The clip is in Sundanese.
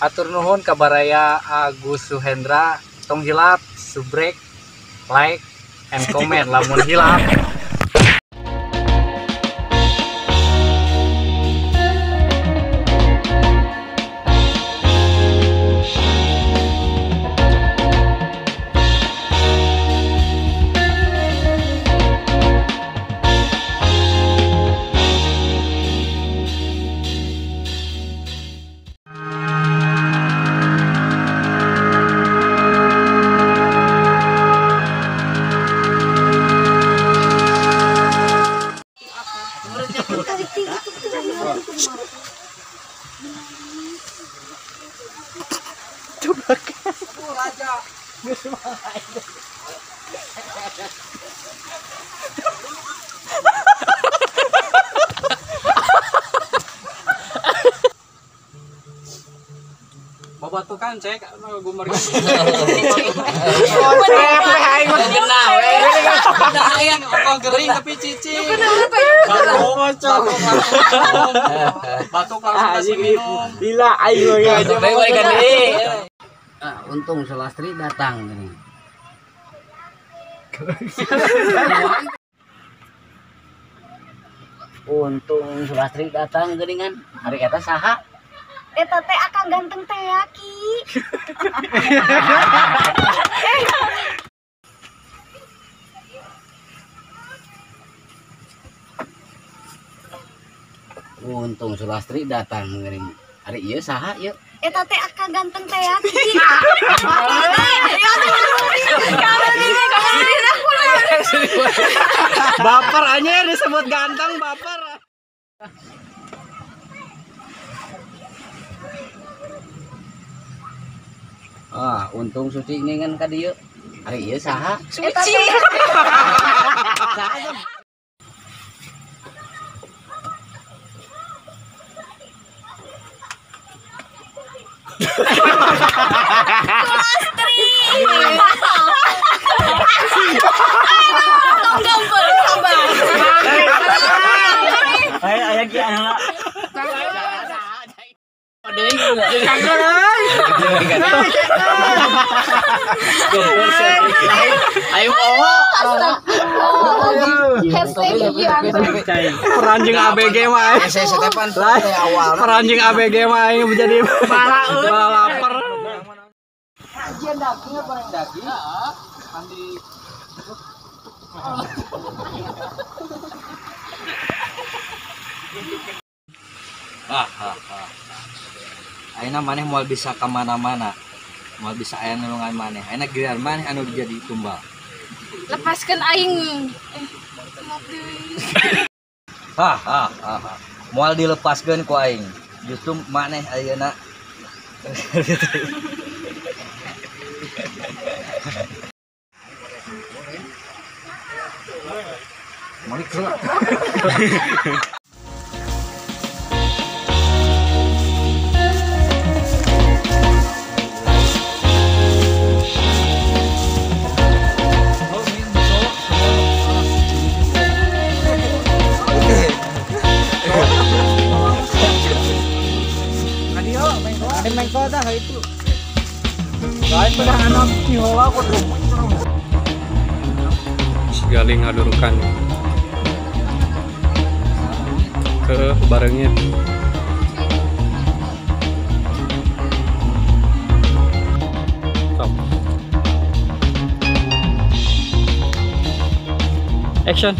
Atur nuhun ka baraya Agus Suhendra, tong hilap, subrek, like, and comment lamun hilap. Babatukan cek gumar. Gering tapi cicing. Batuk langsung kasih minum. Gila aing aja. Ah, untung Sulastri datang ini. Untung Sulastri datang geuningan. Hari eta saha? Eta teh akang ganteng teh ya, Ki. Untung Sulastri datang geuning. Hari ieu saha ieu? Eta teh akang ganteng teh ya, Ki. Baper anjir disebut ganteng baper. Ah, untung Suci ngingan ka dieu. Ari ieu saha? Suci. Saha? Sulastri. Tong gambar sabar. Aya aya ki anak. Ayo peranjing ABG mah. Peranjing ABG mah menjadi malah lapar. Ayeuna maneh moal bisa ka mana-mana. Moal bisa aya nulungan maneh. Ayeuna giliran maneh anu jadi tumbal. Lepaskan aing. Ha ha ha. Moal dilepaskeun ku aing. Justru maneh ayeuna. Malik heula. Galing ngadurukan ke barengnya. Stop. Action.